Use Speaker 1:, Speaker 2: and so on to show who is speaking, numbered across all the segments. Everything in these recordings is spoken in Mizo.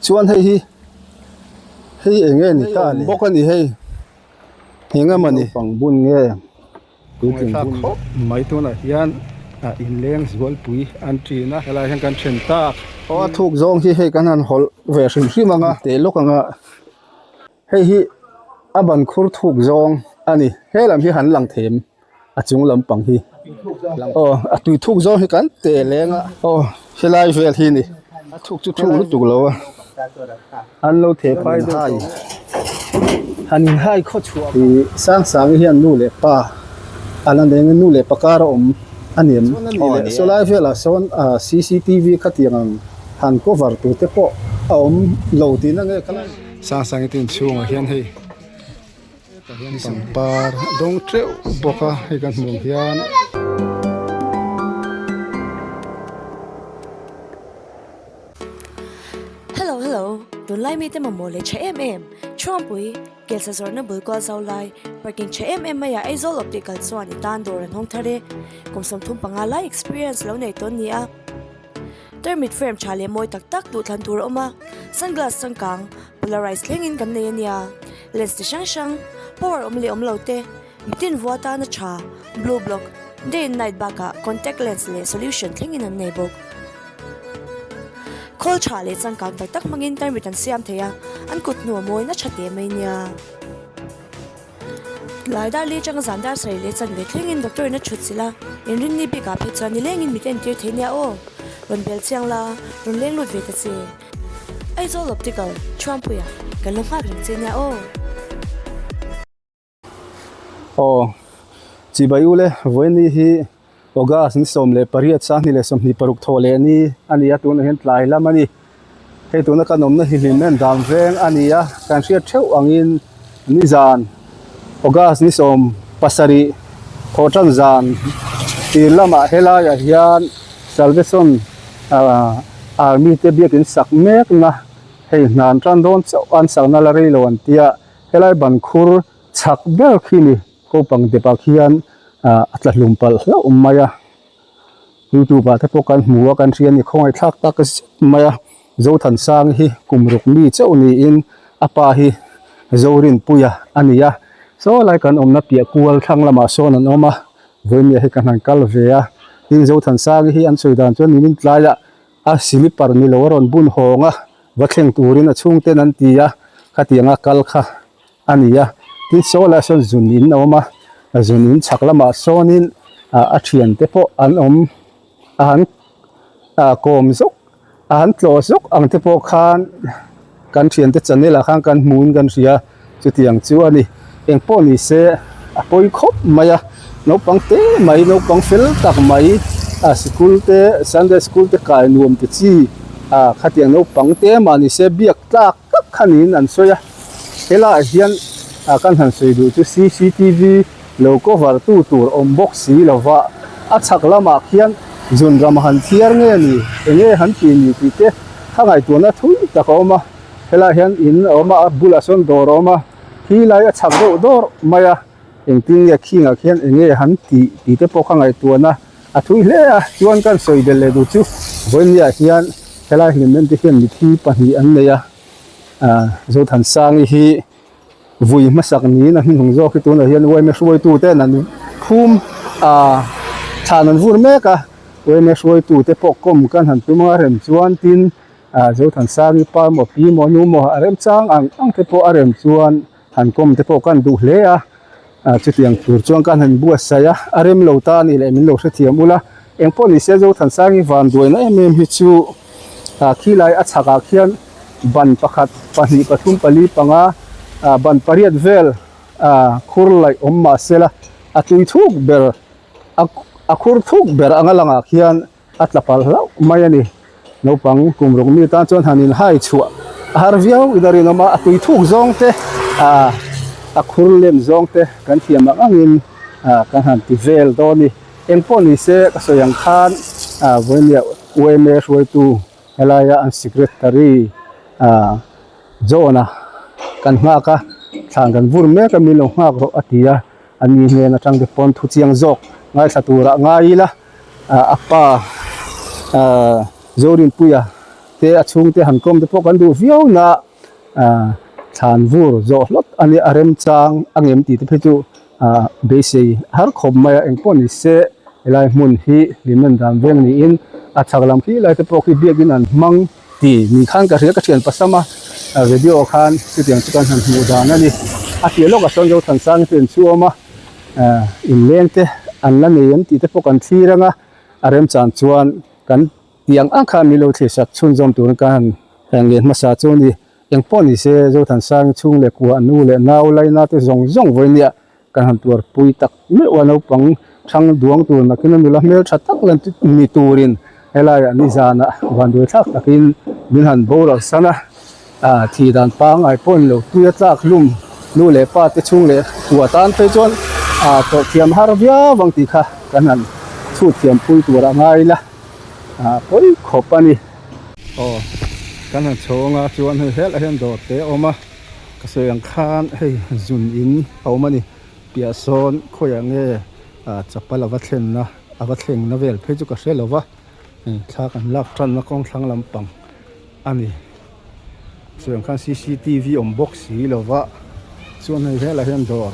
Speaker 1: Chuan hei hi hei eng nge ni ta ni bawk a ni hei eng emaw ni naupang bun nge puitling bun khawp mai tunah hian ah inleng zualpui an ṭin a helaiah hian kan ṭhen tak aw a thuk zawng hi hei kan han hawlh ve hrim hrim ang a teh lawk ang a hei hi a ban khur thuk zawng a ni he lam hi han lang thei em. A chung lampang hi aw a tui thuk zawng hi kan teh leng a aw helai vel hi ni a thuk chu thuk lutuk lo a an lo theh phai deuh hai han in hai khaw chhuah ih sang sang hian nu leh pa a la nei ang nu leh pa kar a awm a ni em saw lai velah sawn ah cctv khatiang ang han cover tur te pawh a awm lo tihna nge kha lai sang sang te inchhungah hian hei. Tah hian pangpar a dawng teuh bawk a hei kan hmuh ang hian.
Speaker 2: Hello hello tunlai mite mamawh leh tha em em Chhuangpui kelsa zawrhna bul kual zau lai parking tha em em maiah Aizawl Optical chuan i tan dawr an hawng thar e kum 35 lai experience lo nei tawn ni a. Tarmit frame tha leh mawi tak tak duh thlan tur a awm a, sunglass changkang, polarized thlengin kan nei a nia. Lens ti hrang hrang, power awm leh awm lo te, mitin vua tana tha, blue block, day and night bakah contact lens leh solution thlengin an nei bawk. Khawl tha leh changkang tak tak hmangin tarmit an siam thei a, an kut hnu a mawi na tha teh mai nia. Tlai dar li atanga zan dar sarih leh chanve thlengin doctor in a thut chilh a, inrinni bikah phei chuan nilengin mit entir thei nia aw. Rawn bel chiang la, rawn leng lut ve ta che. Aizawl Optical, Chhuangpuia, kan lo nghak reng che nia aw.
Speaker 1: Aw, chibai u le, vawiini hi August ni 18 2026 thawh leh ni a ni a, tunah hian tlai lam a ni. Hei tuna kan awmna hi hlim em dan veng a ni a, kan hriat theuh angin nizan August ni 17 thawh tan zan tir lamah helaiah hian Salvation ah Army te biakin sak mekna hei hna an tan dawn chauh a, an sakna la rei lo an tia helai ban khur chhak ber khi ni. Kopang depah khian ah a tla hlum palh hlauh mai a, youtube ah te pawh kan hmu a kan hria a ni khawngaih thlak tak zet mai a, Zothansang hi kum ruk mi chauh niin a pa hi Zorinpuia a ni a, saw lai kan awmna piah kual thlang lamah sawn an awm a, Vawimia hi ka hnan kal ve a, tin Zothansang hi an sawi dan chuan nimin tlaiah a silipar ni lo a rawn bun hawng a, va thleng turin a chhungten an ti a, khatianga kal kha. a ni a tin saw lai sawn zun in a awm a zun in chhak lamah sawnin ah a thian te pawh an awm a han ah kawm zawk a han tlawh zawk ang te pawh khan kan thian te channel ah khan kan hmu in kan hria chutiang chu a ni engpawh ni se a pawi khawp mai a naupang te mai naupang fel tak mai ah sikul te sunday school te kai nuam te chi ah khatiang naupang te mah ni se biak tlak tak kha niin an sawi a. Helaiah hian ah kan han sawi duh chu cctv lo cover tu tur awm bawk si lova a chhak lamah khian zun ram han thiar nge ni eng nge han tih ni tih te kha ngaihtuahna thui tak a awm a helaiah hian in a awm a a bulah sawn dawr a awm a khi lai a chhak deuh dawr mai a engtin nge khingah khian eng nge han tih tih te pawh kha ngaihtuahna a thui hle a chuan kan sawi belh leh duh chu vawinia hian helai hlimna te hian mithi pahnih an nei a. Ah Zothansangi hi vui hmasak niin a hnuhnung zawk hi tunah hian uaime hruaitu ten an phum ah chhan an vur mek a uaime hruaitu te pawh kawm kan han tum anga rem chuan tin ah Zothansangi pa emaw pi emaw nu emaw a remchang ang ang te pawh a rem chuan han kawm te pawh kan duh hle a ah chutiang tur chuan kan han buatsaih a a rem lo ta a nih leh min lo hrethiam ula engpawh ni se Zothansangi van duaina em em hi chu ah khilai a chhakah khian ban pakhat pahnih pathum pali panga ah ban pariat vel ah khur laih awm mah sela a tui thuk ber a a khur thuk ber anga langah khian a tla palh hlauh mai a ni. Naupang kum ruk mi tan chuan han inhai chhuah a har viau in a rinawm a, a tui thuk zawng te ah a khur lem zawng te kan thiam ang angin ah kan han ti vel dawn a ni. Engpawh ni se ka sawi ang khan ah vawinia UMA hruaitu helaia an secretary ah John-a kan nghak a, thlan kan vur mek a min lo nghak rawh a ti a, ani hnen atang te pawn thu chiang zawk ngaithla turah ngai ila. A pa Zorinpuia. te a chhungte han kawm te pawh kan duh viau na ah thlan vur zawh hlawt a nia a remchang a ngem tih te phei chu ah beisei har khawp mai a engpawh ni se helai hmun hi hlimen dan veng niin a chhak lam khi lai te pawh khi biakin an hmang tih ni khan ka hria ka thian pasam a video khan chutiang chu kan han hmuh dan a ni a piah lawkah sawn Zothansanga te an chhuam a ah inleng te an la nei em tih te pawh kan thlir ang a a remchang chuan kan tiang ang khan min lo thlir sak chhunzawm turin ka han ngen hmasa chu a ni. Engpawh ni se Zothansanga chhung leh kua nu leh nau laina te zawng zawng vawinia kan han tuarpui tak meuh a naupang thang duang tur nakin a nula hmel tha tak lan ni turin helaiah nizanah vanduai thlak takin min han boral san a ah thih dan pangngai pawh ni lo tui a tlak hlum nu leh pa te chhung leh kua tan phei chuan ah tawrh thiam har viau ang tih kha kan han chhut thiam pui tur a ngai ila ah pawi khawp a ni. Aw kan han chho anga chuan hei helaiah hian dawr te a awm a. Ka sawi ang khan hei zun in a awm a ni piah sawn khawiah nge ah chapal ava thlenna ava thlengna vel phei chu ka hre lo va hei thla kan lak tanna kawng thlang lampang a ni sawi ang khan c c t v awm bawk si lo va chuan hei helaiah hian dawr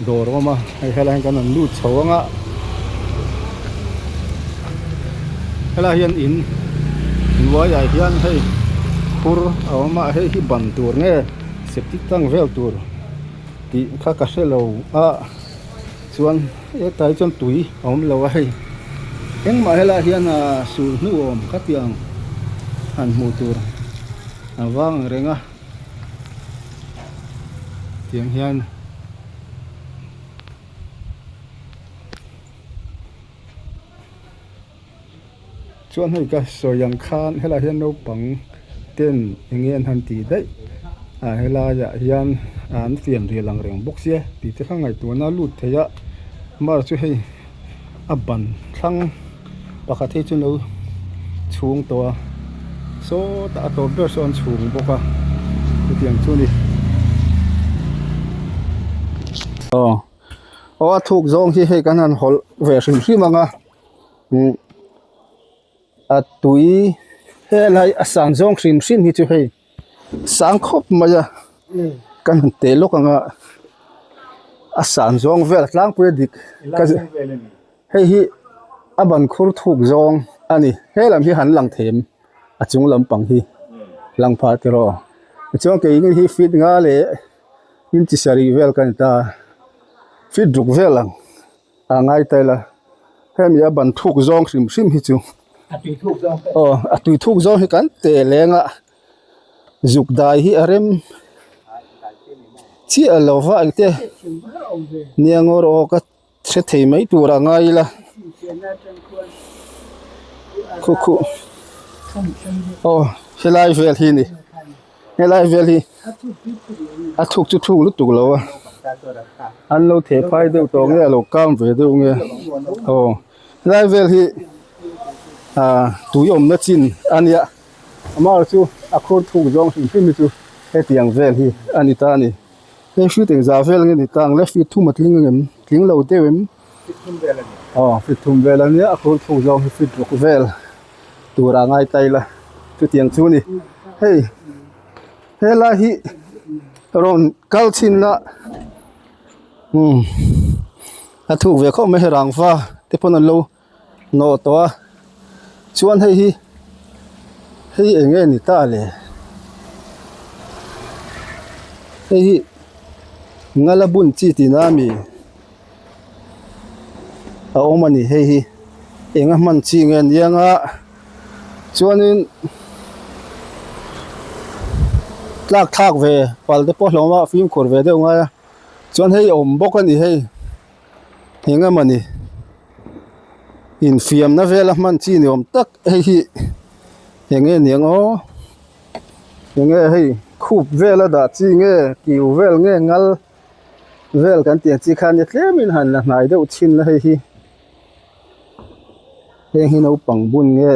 Speaker 1: dawr a awm a hei helaiah hian kan rawn lut chho ang a helaiah hian in hnuaiah hian hei khur a awm a hei hi ban tur nge septic tank vel tur tih kha ka hre lo a chuan hetah hi chuan tui a awm lo a hei engmah helaiah hian ah sulhnu a awm kha tiang han hmuh tur a vang ang reng a. Tiang hian chuan hei ka sawi ang khan helaiah hian naupang ten eng nge an han tih daih a helaiah hian an fian rial ang reng bawk sia tih te kha ngaihtuahna a lut thei a mar chu hei a ban thlang pakhat hi chu lo chhung tawh a sawtah a tawp ber sawn chhung bawk a chutiang chu a ni aw aw a thuk zawng hi hei kan han hawlh ve hrim hrim ang a umm a tui helai a san zawng hrim hrim hi chu hei sang khawp mai a kan han teh lawk ang a a san zawng vel tlangpui a dik ka hei hi a ban khur thuk zawng a ni he lam hi han lang them a chung lampang hi lang phah tiraw tichuan keini hi feet nga leh inchi sarih vel ka ni ta feet ruk vel ang. A ngai ta ila hemi a ban thuk zawng hrim hrim hi chu aw a tui thuk zawng hi kan teh leng a zuk dai hi a rem chiah lo va engte nia ngawr aw ka hre thei mai tur a ngai ila khu khu aw helai vel hi ni. Helai vel hi a thuk chu thuk lutuk lo a an lo theh phai deuh tawh nge a lo kang ve deuh nge aw helai vel hi ah tui awmna chin a nia amah chu a khur thuk zawng hrim hrim hi chu hetiang vel hi a ni ta a ni heng feet engzah vel nge ni ta ang le feet thum a tling ang em tling lo deuh em aw feet thum vel a nia a khur thuk zawng hi feet ruk vel. Tur a ngai ta ila chutiang chu a ni hei helai hi rawn kal chhin a umm a thuk ve khawp mai hei rangva te pawn an lo nawh tawh a chuan hei hi hei eng nge ni ta le hei hi ngala bun chi tihna a mi. A awm a ni hei hi eng a hman chi nge ni anga chuanin tlak thlak ve pal te pawh hlawm a fimkhur ve deuh ngai a chuan hei a awm bawk a ni hei eng emaw ni infiamna vel a hman chi ni awm tak hei hi eng nge ni ang aw eng nge hei khup vel a dah chi nge kiu vel nge ngal. Vel kan tih ang chi khan nia tlemin han la hnai deuh thin la hei hi heng hi naupang bun nge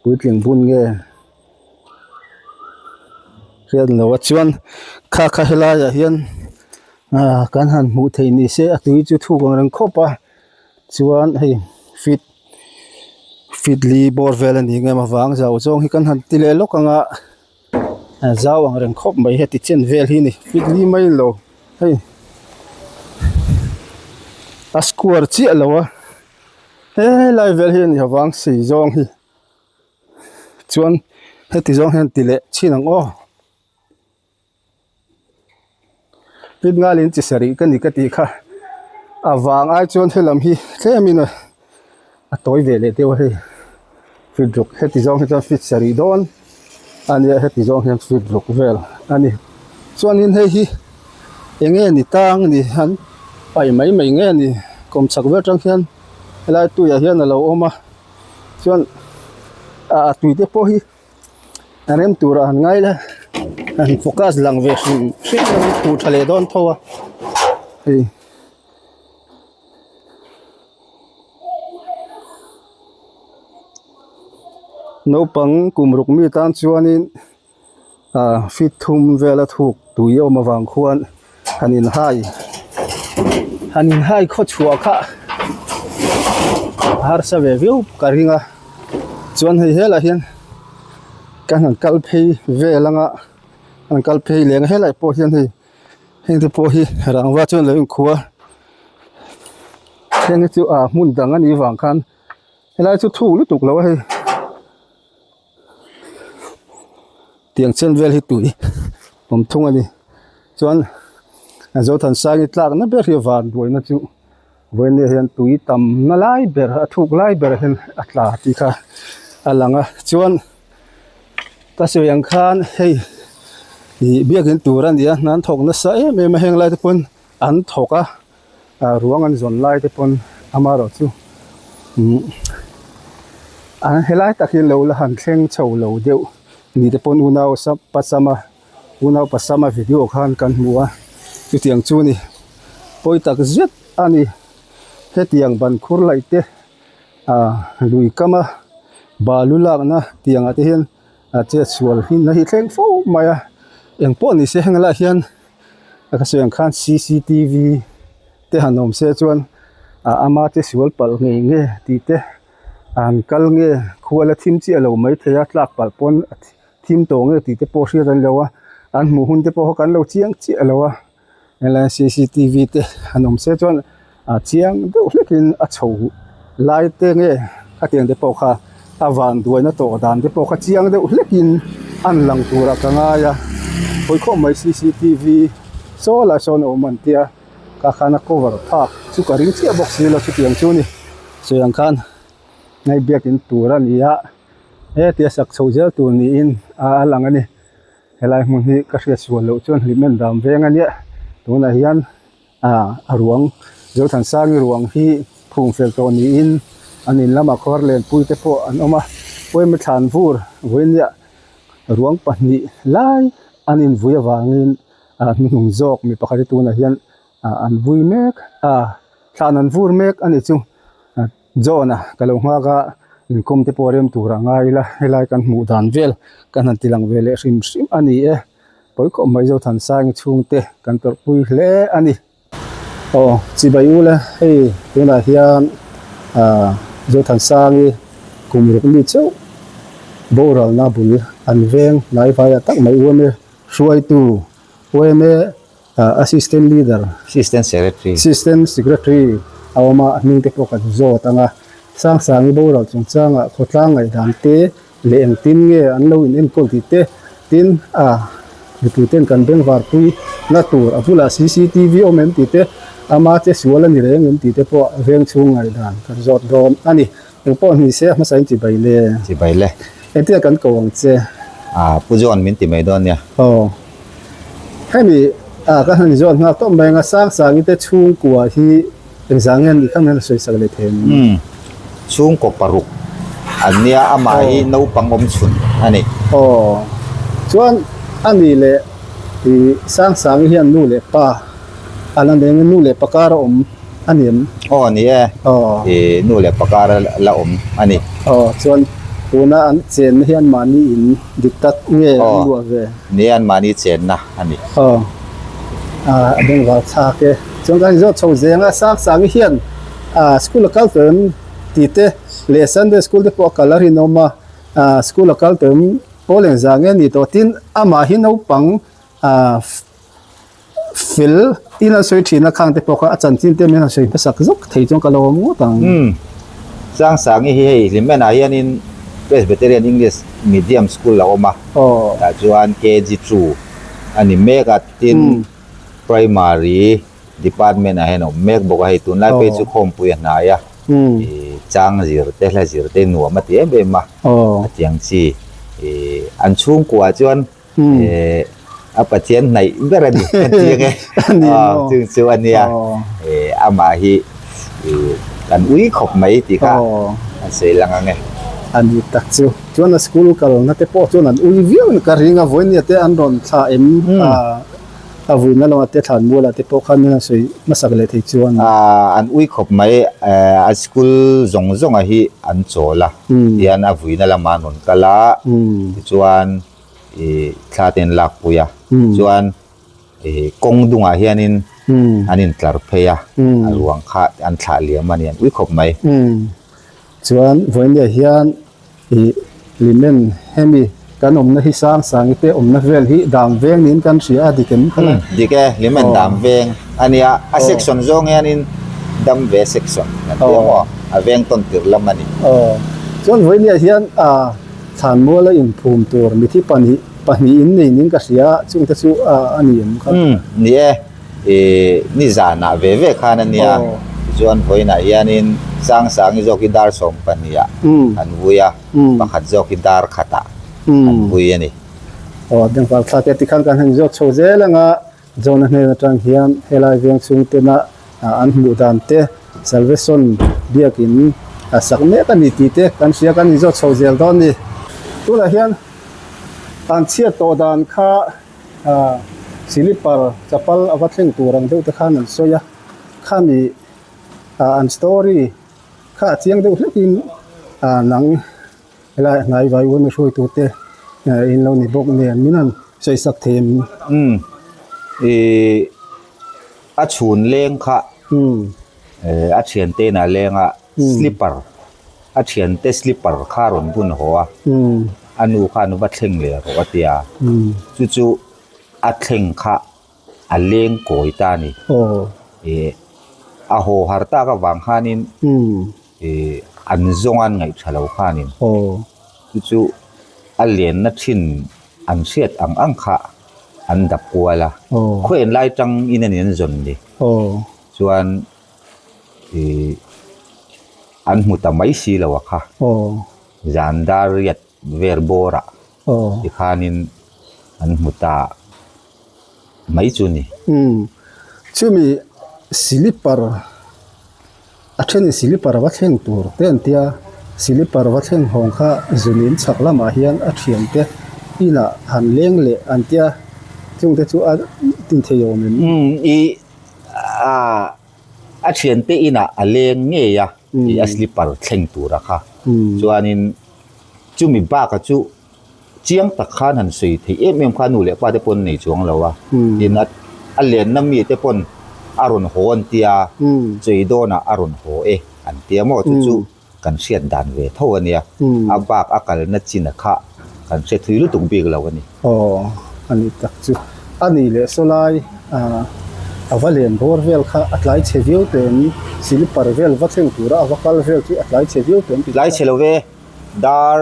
Speaker 1: puitling bun nge hriat loh a chuan kha kha helaiah hian ah kan han hmuh theih ni se a tui chu thuk ang reng khawp a chuan hei feet. Feet li bawr vel a ni ngem avang zau zawng hi kan han ti leh lawk ang a zau ang reng khawp mai heti chen vel hi a ni feet li mai lo hei a square chiah lo a helai vel hi a ni avang sei zawng hi chuan heti zawng hian ti leh chhin ang aw. Pit ngalin chi sarih ka ni ka tih kha a vang ai chuan helam hi tlemin a a tawi ve leh deuh a hei feet ruk heti zawng hi chuan feet sarih dawn a nia heti zawng hian feet ruk vel a ni chuanin hei hi eng nge ni tang ni an paih mai mai nge ni kawmchhak vel atang hian helai tuiah hian a lo awm a chuan ah tui te pawh hi. A rem turah han ngai la han focus lang ve hrim hrim a hmuh tha leh dawn tho a hei. Naupang kum ruk mi tan chuanin ah feet thum vela thuk tui a awm avang khuan han inhai han inhai khaw chhuah kha a harsa ve viau ka ring a chuan hei helaiah hian kan han kal phei vel anga an kal phei leh ang helaiah pawh hian hei heng te pawh hi rangva chuan lo inkhua heng hi chu ah hmun dang a nih vang khan helai chu thuk lutuk lo a hei. Tiang chen vel hi tui awm thung a ni chuan Zothansangi tlakna ber hi van buaina chu vawinia hian tui tamna lai ber a thuk lai ber hian a tla tih kha a lang a chuan ka sawi ang khan hei ih biakin tur a ni a hna an thawk nasa em em a heng lai te pawn an thawk a. ah ruang an zawn lai te pawn amaherawh chu umm an helai tak hi lo la han thleng chho lo deuh ni te pawn unau pasama unau pasama video khan kan hmu a chutiang chu ni pawi tak zet a ni hetiang ban khur laih te ah lui kam a balu lakna tiang ah te hian a chet sual hi na hi thleng fo mai a engpawh ni se heng lai hian. A ka sawi ang khan cctv te han awm se chuan ah ama te sual palh ngei nge tih te an kal nge khua la thim chiah lo maithei a tlak palh pawn a thim tawh nge tih te pawh hriat an lo a an hmuh hun te pawh kha kan lo chiang chiah lo a helai cctv te han awm se chuan a chiang deuh hlek in a chho lai te nge khatiang te pawh kha a van duaina tawh dan te pawh kha chiang deuh hlek in an lang tur ah ka ngai a hawikhawm mai cctv saw lai sawn a awm an tia ka khan a cover phak chu ka ring chiah bawk si lo chutiang chu a ni sawi ang khan hei biakin tur a ni a hetia sak chho zel tur niin a lang a ni helai hmun hi ka hriat sual loh chuan hlim en dam veng a nia tunah hian. Ah a ruang Zothansangi ruang hi phum fel tawh niin an in lamah khawhar lenpui te pawh an awm a pawimawh thlan vur vawinia ruang pahnih lai an invui avangin ah hnuhnung zawk mi pakhat hi tunah hian ah an vui mek a thlan an vur mek a ni chu John a ka lo nghak a inkawm te pawh rem tur a ngai ila helai kan hmuh dan vel kan han ti lang ve leh hrim hrim a ni e. Pawi khawp mai Zothansangi chhungte kan tawrhpui hle a ni. Aw chibai u le hei tunah hian ah Zothansangi kum ruk mi chauh boralna bul an veng hnai vaiah tak mai UMA hruaitu UMA Assistant Leader
Speaker 3: Assistant Secretary
Speaker 1: Assistant Secretary a awm a a hming te pawh kan zawt ang a Sangsangi boral chungchangah khawtlang ngaihdan te leh engtin nge an lo in enkawl tih te tin a mipui ten kan bengvar pui na tur a bulah cctv awm em tih te ama che sual a ni reng em tih te pawh veng chhung ngaihdan kan zawt dawn a ni engpawh ni se a hmasa in chibai le
Speaker 3: chibai le
Speaker 1: engtin kan ko ang che
Speaker 3: a pu John min ti mai dawn nia
Speaker 1: aw hemi a ka han zawt nghal tawp mai anga Sangsangi te chhungkua hi Engzah nge ni kha hian a sawi sak leh thei ang?
Speaker 3: Umm, chhungkaw paruk an nia, amah hi naupang awm chhun a ni.
Speaker 1: Aw, chuan a ni leh i Sangsangi hian nu leh pa a la nei nge nu leh pa kar a awm a ni em?
Speaker 3: Aw ni e, i nu leh pa kar a la awm a ni.
Speaker 1: Aw, chuan tuna an chenna hi anmahni in dik tak nge an luah ve?
Speaker 3: Ni e, anmahni chenna a ni.
Speaker 1: Aw, a bengvar thlak e. Chuan kan inzawt chho zeng a, Sangsangi hian ah school a kal tawh em tih te Leh Sunday school te pawh a kal a rinawm a, ah school a kal tawh em pawl engzah nge a ni tawh tin amah hi naupang ah fel in an sawi thin a khang te pawh kha a chanchin te min han sawi hmasak zawk thei chuan ka lo awm ngawt ang.
Speaker 3: Umm Sangsangi hi hei Hlimen ah hianin Presbyterian English Medium School a awm a, tah chuan KG 2 a ni mek a tin Primary Department ah hian a awm mek bawk a, hei tunlai phei chu khawmpui a hnai a, ih chang zir te hla zir te nuam a ti em em a, a tiang chi ih an chhungkua chuan ih a Pathian hnaih ber a ni a ti ang e, chung chu a nia, ih amah hi ih kan ui khawp mai tih kha an sawi lang ang e.
Speaker 1: A ni tak chu, chuan a school kalna te pawh chuan an ui viau in ka ring a, vawinia te an rawn thlah em a. A vuina lamah te thlan mualah te pawh khan a sawi hmasak leh thei chuan.
Speaker 3: An ui khawp mai, a school zawng zawnga hi an chawl a, tihian a vuina lamah an rawn kal a, tichuan ih thla te an lak pui a, chuan ih kawng dungah hianin an intlar phei a, a ruang kha an thlah liam a ni, an ui khawp mai.
Speaker 1: Chuan vawinia hian ih Limen hemi kan awmna hi sang sang te awmna vel hi dam veng niin kan hria a dik em khala?
Speaker 3: Umm dik e, Limen dam veng a nia, a section zawng hianin dam ve section kan ti emaw a veng tawn tir lam a ni.
Speaker 1: Aw chuan vawinia hian ah thlanmuala inphum tur mithi pahnih pahnih in nei niin ka hria a chungte chu a ni em kha?
Speaker 3: Umm ni e. Ih nizanah ve ve khan a nia, tichuan vawiinah hianin Sangsangi zawk hi dar 12 ah an vui a, pakhat zawk hi dar khatah an vui a ni.
Speaker 1: Aw, Bengvar thlak e tikhan kan han zawt chho zel anga Jona hnen atang hian helai veng chhung tena an hmuh dan te Salvation biakin a sak mek a ni tih te kan hria kan inzawt chho zel dawn a ni. Tunah hian an chhiat tawh dan kha Ahh silipar chapal a va thleng tur ang deuh te khan an sawi a, khami ah an story kha a chiang deuh hlekin ah nang helai hnai vai ûn hruaitu te in lo ni bawk nen min han sawi sak thei em?
Speaker 3: Umm ih a chhun leng kha a thiante inah leng a slipper a thiante slipper kha a rawn bun haw a. A nu khan va thleng leh rawh a ti a, chu chu a thleng kha a leng kawi ta a ni. Ih a haw har tak avang khanin ih an zawng a an ngaih tha lo khanin chu chu a lenna thin an hriat ang ang kha an dap kual a, khaw en lai tang in a ni an zawn ni. Chuan ih an hmu ta mai si lo a kha. Zan dar riat vel bawrah tikhanin an hmu ta mai chu ni.
Speaker 1: Umm, chumi silipar a thenin silipar va thleng tur te an tia, silipar va thleng hawng kha zunin chhak lamah hian a thiante inah han leng leh an tia, chungte chu a tin thei awm em?
Speaker 3: Umm, i a thiante inah a leng ngei a. Tih a slipper thleng tura kha chuanin chumi baka chu chiang tak khan han sawi theih em em kha nu leh pa te pawn nei chuang lo a tin a lenna mi te pawn a rawn haw an tia chei dawnah a rawn haw e an tia maw chu chu kan hriat dan ve tho a nia a bak a kalna chin a kha kan hre thui lutuk bik lo a ni.
Speaker 1: Aw a ni tak chu a ni leh saw lai ah a va len bawr vel kha a tlai chhe viau teh em silipar vel va thleng tura a va kal vel chu a tlai chhe viau teh em tih
Speaker 3: Tlai chhe lo ve dar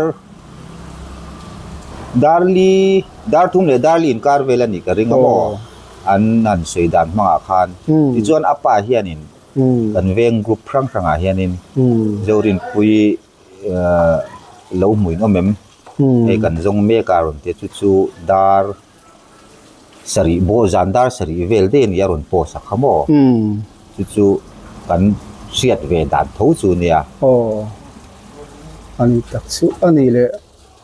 Speaker 3: darli dar thum leh darli inkar vel a nih ka ring a maw an han sawi dan hmangah khan tichuan a pa hianin kan veng group hrang hrangah hianin Zorinpui lo hmuin awm em hei kan zawng mek a rawn ti a chu chu dar sarih bawh zan dar sarih vel daih a ni a rawn post a kha maw chu chu kan hriat ve dan tho chu nia.
Speaker 1: Aw a ni tak chu a ni leh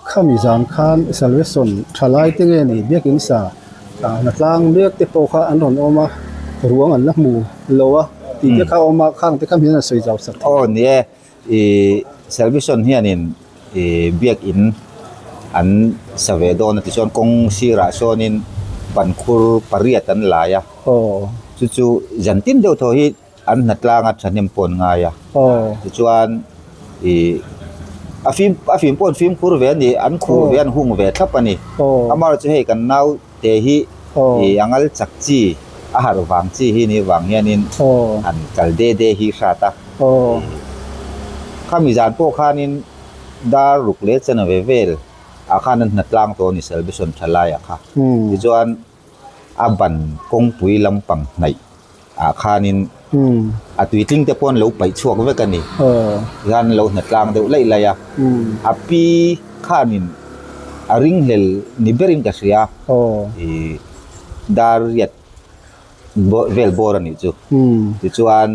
Speaker 1: khami zan khan salvation thalai te nge ni biakin sa hnatlang mek te pawh kha an rawn awm a ruang an la hmu lo a tih te kha a awm a khang te kha min han sawi zau sak thei.
Speaker 3: Aw ni e. Ih Salvation hianin ih biakin an sa ve dawn a tichuan kawng sirah sawnin ban khur pariat an lai a chu chu zan tin deuh thaw hi an hna tlanga thahnem pawh an ngai a tichuan ih. A fim a fim pawh an fimkhur ve a ni, an khuh ve an hung ve thlap a ni. Amaherawhchu hei kan nau te hi ih a ngal chak chi a harh vang chi hi ni vang hianin an kal de de hi hrat a. Khami zan pawh khanin dar ruk leh chen ve vel ah khan an hna tlang tawh a ni Salvation tha laiah kha. Tichuan a ban kawngpui lampang hnaih ah khanin a tuitling te pawh an lo paih chhuak vek a ni. Tihian an lo hna tlang deuh laih laih a, a pi khanin a ringhlel ni berin ka hria ih dar riat vel bawr a nih chu. Tichuan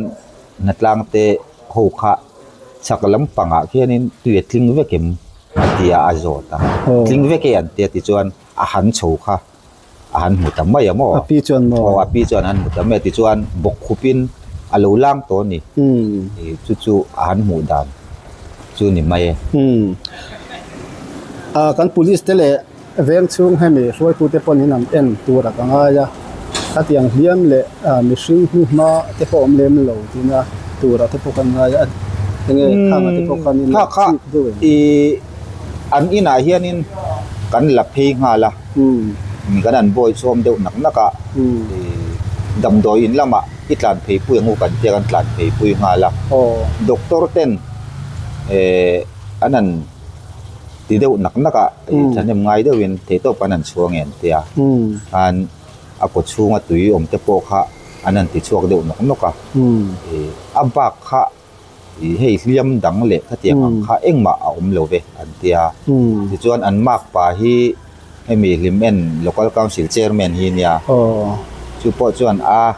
Speaker 3: hna tlang te ho kha chhak lampangah khianin tui a tling vek em a ti a, a zawt a, tling vek e an tia tichuan a han chho kha. a han hmu ta mai a maw?
Speaker 1: A pi chuan maw?
Speaker 3: Aw, a pi chuan a han hmu ta mai a, tichuan bawkkhupin a lo lang tawh a ni. Ih chu chu a han hmuh dan chu ni mai e.
Speaker 1: Ah, kan police te leh veng chhung hemi hruaitute pawn in an en tur a ka ngai a, khatiang hliam leh mihring hnuhma te pawh awm lem lo tina tura te pawh kan ngai a, enge khanga te pawh khan in lo chik deuh em?
Speaker 3: Ih, an inah hianin kan la phei nghal a. Kan han bawi chhawm deuh nak nak a, damdawi in lamah i tlan phei pui ang u kan tia kan tlan phei pui nghal a. Doctor ten an han ti deuh nak nak a, thahnem ngai deuhin theihtawp an han chhuang e an tia. Khan a kaw chhunga tui awm te pawh kha an han ti chhuak deuh nawk nawk a, a bak kha Ih hei hliam dang leh khatiang ang kha engmah a awm lo ve an ti a. Tichuan an makpa hi hemi Hlimen Local Council Chairman hi nia. Chu pawh chuan a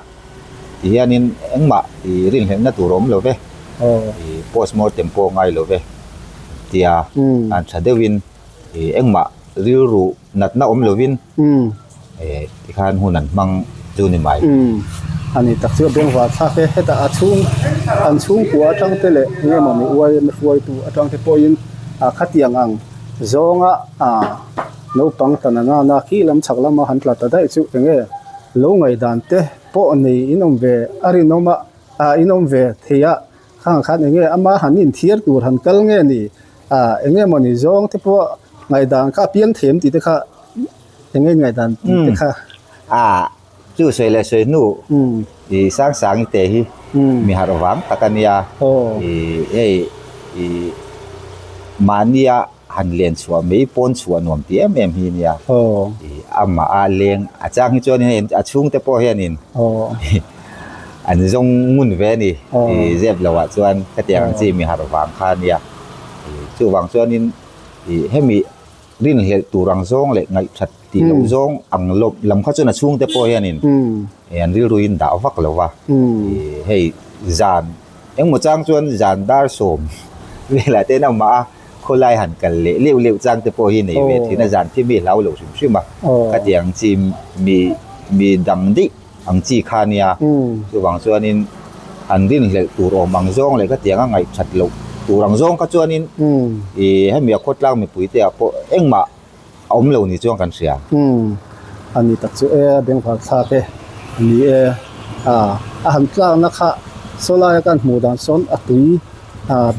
Speaker 3: ti hianin engmah ih rinhlelhna tur a awm lo ve. Ih postmortem pawh ngai lo ve an ti a. An tha deuhin ih engmah rilru natna awm lovin tikhan hun an hmang chu ni mai.
Speaker 1: A ni tak chu a bengvar thlak e. Hetah a chhung an chhungkua atang te leh eng emaw mi uai emaw hruaitu atang te pawhin a khatiang ang zawnga a naupang ta na nana khi lam chhak lama han tla ta daih chu eng nge lo ngaihdan te pawh nei in awm ve a rinawm a ah in awm ve thei a Khang khan enge ama han inthiar tur han kal nge ni? Ah enge mawni zawng te pawh ngaihdan kha a piang them tih te kha enge ngaihdan tih te kha.
Speaker 3: Ah chu sawi leh sawi hnu i Sangsangi te hi mi harh vang tak a nia. I hei i mahnia han len chhuah mai pawn chhuah nuam tih em em hi a nia. Ih amah a leng a chang hi chuan hei a chhungte pawh hianin an zawng ngun ve a ni. Ih zep loh ah chuan khatiang ang chi mi harh vang kha a nia. Ih chuvang chuanin ih hemi rinhlelh tur ang zawng leh ngaihthat tih loh zawng ang lawm lam kha chuan a chhungte pawh hianin an rilruin dah vak lo va. Ih hei zan engmaw chang chuan zan dar sawm velah te an amah a. Khawlai han kal leh leuh leuh chang te pawh hi nei ve thin a, zan khi mi hlau lo hrim hrim a, khatiang chi mi mi dang daih ang chi kha nia, chuvang chuanin an rinhlelh tur awm ang zawng leh khatiang a ngaihthat loh tur ang zawng kha chuanin ih hemi a khawtlang mipui te ah pawh engmah a awm lo ni chuan kan hria.
Speaker 1: Umm a ni tak chu e, bengvar thlak e, a ni e, ah a han tlakna kha saw laia kan hmuh dan sawn a tui ah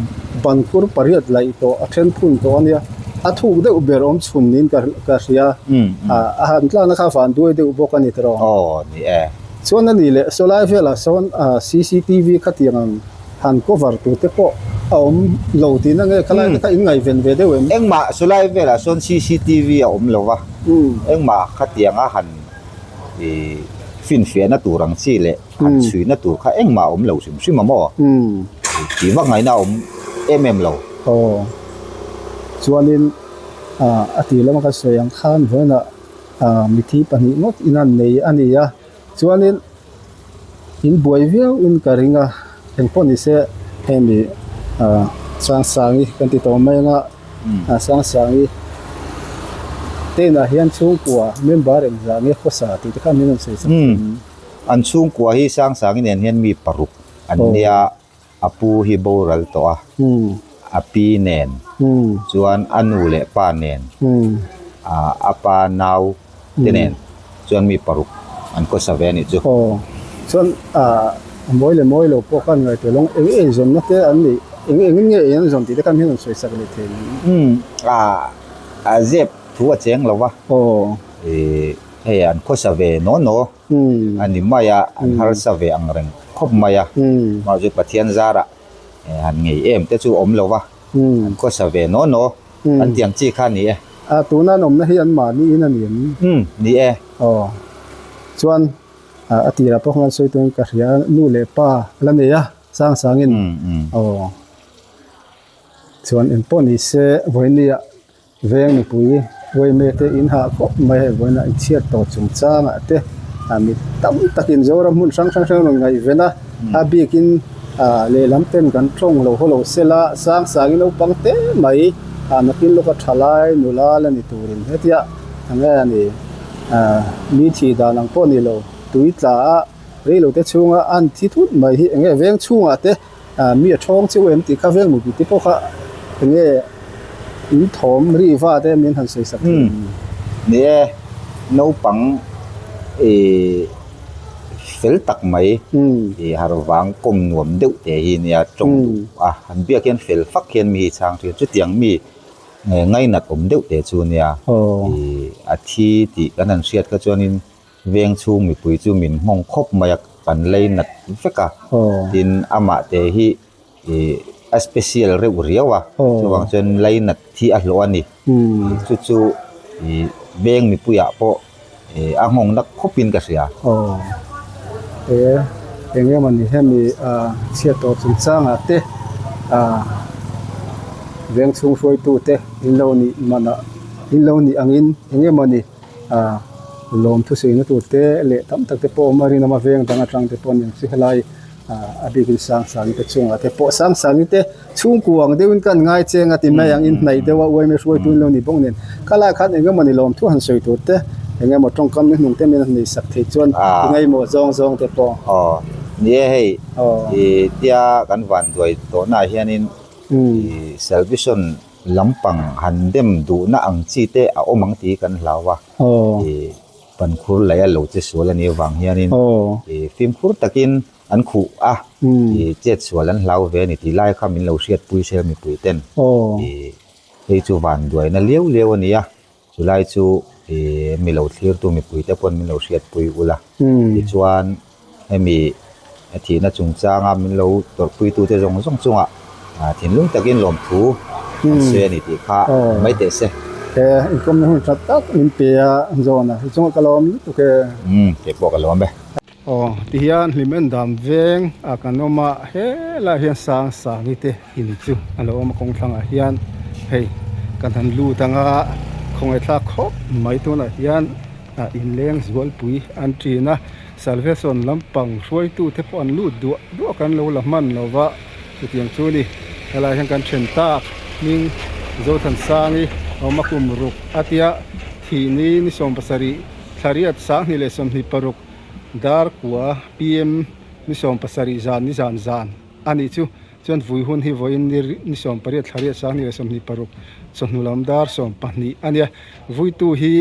Speaker 1: ban kur pariat laih tawh a then phun tawh a nia, a thuk deuh ber awm chhun niin ka ka hria, ah a han tlakna kha van duai deuh bawk a ni tawh.
Speaker 3: Aw ni e.
Speaker 1: Chuan a ni leh saw lai velah sawn ah cctv khatiang ang. Han cover tur te pawh a awm lo tihna nge khalai te kha in ngaihven ve deuh em?
Speaker 3: Engmah chulai velah sawn cctv a awm lo va, engmah khatianga han ih finfiahna tur ang chi leh han chhuina tur kha engmah a awm lo hrim hrim a maw? Tih vak ngaihna a awm em em lo.
Speaker 1: Aw, chuanin ah a tih lama ka sawi ang khan vawiinah ah mithi pahnih ngawt in an nei a ni a, chuanin. In buai viau in ka ring a, engpawh ni se hemi ah Sangsangi kan ti tawh mai anga ah Sangsangi te inah hian chhungkua member engzah nge khawsa tih te kha min rawn sawi sak thei ang.
Speaker 3: An chhungkua hi Sangsangi nen hian mi paruk an nia, a pu hi boral tawh a, a pi nen chuan a nu leh pa nen ah a pa nau te nen chuan mi paruk an khawsa ve a nih chu.
Speaker 1: Aw, chuan ah a mawi leh mawi lo pawh khan ngaihtuah lawng eng eng zawnna te an nih. Eng engin nge ei an zawn tih te khan hian an sawi sak leh thei ang.
Speaker 3: Umm a a zep thu a cheng lo va.
Speaker 1: Aw.
Speaker 3: Ih hei an khawsa ve naw naw a ni mai a, an harsa ve ang reng khawp mai a. Mahse Pathian zarah han ngei em te chu awm lo va, an khawsa ve naw naw an tiang chi kha a ni e.
Speaker 1: A tuna an awmna hi an mahni in a ni em?
Speaker 3: Umm ni e.
Speaker 1: Aw chuan a tirah pawh khan sawi turin ka hria nu leh pa la nei a. Sang sangin aw chuan eng pawh ni se vawinia veng mipui uaime te in hah khawp mai hei vawiina in chhiat tawh chung changah te ah mi tam takin Zoram hmun hrang hrang hrang rawn ngaihven a a bikin ah lehlam ten kan tawng lo haw lo sela sang sangin naupang te mai ah nakin lawka tha lai nula la ni turin hetia enge a ni ah mi thih dan ang pawh ni lo tui tla a. Reilote chhunga an thi thut mai hi enge veng chhungah te mi a thawng chiu em tih kha veng mupui te pawh kha enge in thawm ri va te min han sawi sak thei em?
Speaker 3: Ni e, naupang ih fel tak mai ih harvang kawm nuam deuh te hi nia tawng duh a, han biak hian fel fak hian mi hi chhang thin chutiang mi ngainat awm deuh te chu nia ih a thi tih kan han hriat kha chuanin Veng chhung mipui chu min nghawng khawp mai a, kan lei nat vek a, tin amah te hi ih a special reuh riau a, chuvang chuan lei nat hi a hlawh a ni, chu chu ih veng mipuiah pawh ih a nghawng nak khawpin ka hria.
Speaker 1: Aw e eng emaw ni hemi ah chhiat tawh chungchangah te ah veng chhung hruaitute in lo nih manah in lo nih angin eng emaw ni. Ah lawm thusawi na tur te leh tam tak te pawh a awm a rinawm a veng dang atang te pawh a ni ang chu helai ah a bikin Sangsangi te chungah te pawh Sangsangi te chhungkua ang deuhin ka han ngai cheng a ti mai ang in hnaih deuh a uaime hruaitu in lo ni bawk nen khalai khan eng emaw ni lawm thu han sawi tur te eng emaw tawngkam ni hnung te min han nei sak thei chuan i ngaimawh zawng zawng te pawh.
Speaker 3: Aw ni e hei ih tia kan van duai tawhnaah hianin ih salvation Lampang han dem duhna ang chi te a awm ang tih kan hlau a, ih pankhur lei a lo che sual a nih avang hianin ih fimkhur takin an khuh a, ih chet sual an hlau ve a ni tih lai kha min lo hriatpui hre mipui ten ih hei chu van duaina liau liau a ni a, chulai chu ih mi lo thlirtu mipui te pawn min lo hriatpui ula tichuan Hemi a thihna chungchanga min lo tawrhpuitute zawng zawng chungah thinlung takin lawmthu an sawi a ni tih kha mai teh se.
Speaker 1: He inkawmna hun tha tak min pe a zawn a, chungah ka lawm lutuk e.
Speaker 3: Umm, kei pawh ka lawm e.
Speaker 1: Aw, tihian hlim en dam veng a kan awm a, helaiah hian sang sangi te in chu a lo awm a kawng thlangah hian hei kan han lut ang a, khawngaihthlak khawp mai tunah hian inleng zualpui an ṭin a. Salvation lampang hruaitute pawh an lut duah duah kan lo la hman lo va, chutiang chu ni. Helai hian kan then tak hming Zothansangi awm a kum ruk a tia thih ni ni 70 thlariat 20 leh 26 dar kua PM ni 70 zan ni zan zan a nih chu. Chuan vui hun hi vawiin ni ni 18 thlariat 20 leh 26 chawhnu lam dar 12 a nia. Vuitu hi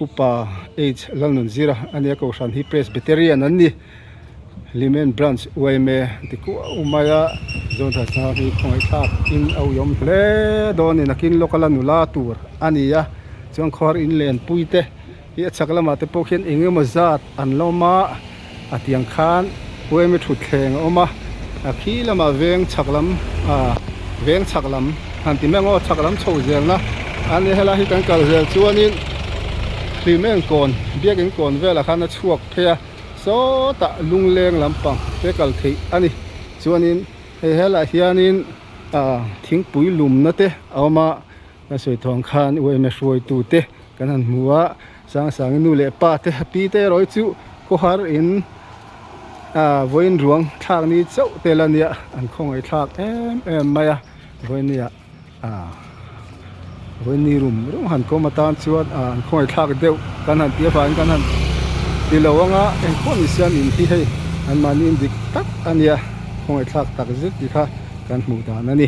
Speaker 1: Upa H Lalnunzira a nia Kohhran hi Presbyterian an ni. Hlimen Branch yma ti kuau mai a, Zawnthaisanga hi khawngaihthlak in a uiawm hle dawn in a kin lawk a la nula tur a ni a, chuan khawhar in lenpui te hi a chhak lamah te pawh khian eng emaw zat an la awm a, a tiang khan yma thutthleng a awm a, a khi lamah veng chhak lam ah veng chhak lam han ti mai ang aw chhak lam chho zelna a nia helai hi kan kal zel chuanin hlimeng kawn biakin kawn velah khan a chhuak phei a sawtah lungleng lampang te kal theih a ni chuanin hei helaiah hianin ah thingpui lumna te a awm a. Ka sawi thawng khan uaime hruaitu te kan han hmu a, Sangsangi nu leh pa te pi te erawh hi chu khawhar in ah vawiin ruang thlak ni chauh te la nia an khawngaih thlak em em mai a, vawinia ah vawiin ni rum rum han kawm atan chuan ah an khawngaih thlak deuh kan han tih avangin kan han ti lo anga engpawh ni siam in hi hei anmahni in dik tak a nia khawngaih thlak tak zet tih kha kan hmuh dan a ni.